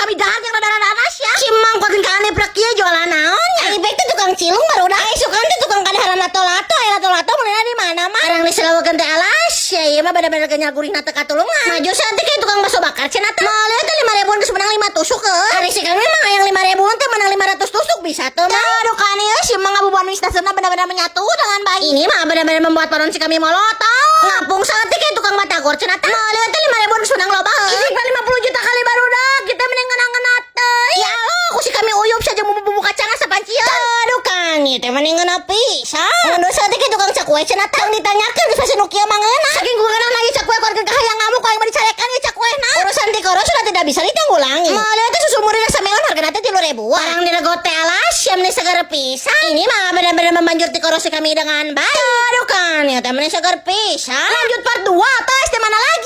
kami dahar yang rada-rada anas ya. Si Mang kuatin ka aneh prek kieu jualan naon nya? Ari teh tukang cilung barudak. Ai sukan teh tukang kadaharan lato-lato, aya lato-lato meulina di mana mah? Arang diselawakeun teh alas, ya ieu mah bener-bener kenyal gurihna teu katulungan. Maju saeutik kayak tukang bakso bakar cenah teh. Meuli teh 5 ribuan geus menang 5 tusuk heuh. Ari si kami mah yang 5 ribuan teh menang 500 tusuk bisa tuh mah. Aduh kan ieu si Mang ngabubuan wistasna benar-benar menyatu dengan baik. Ini mah benar-benar membuat panon si kami molotot. Ngapung saeutik kayak tukang batagor cenah teh. Meuli teh 5 ribuan geus menang loba heuh. Isik 50 juta kali barudak kita mending ngeunah teh. Ya Allah, ku si kami uyup saja mau bumbu kacang sapanci. Aduh kan ieu teh mending ngeunah pisan. Mundur saeutik kayak tukang cakwe cenah teh. Ditanyakeun geus pasti nu kieu mah ngeunah. Saking ngeunah ieu cakwe keluarga kahayang ngamuk aing mah dicarekan ieu cakwena. Urusan tikoro sudah tidak bisa ditanggulangi. Meuli teh susu muri rasa melon hargana teh 3 ribuan. Barang diregot teh alas, siam nih seger pisan. Ini mah benar-benar membanjur tikoro si kami dengan baik. Aduh kan, ya teh meni seger pisan. Lanjut part 2, tes di mana lagi?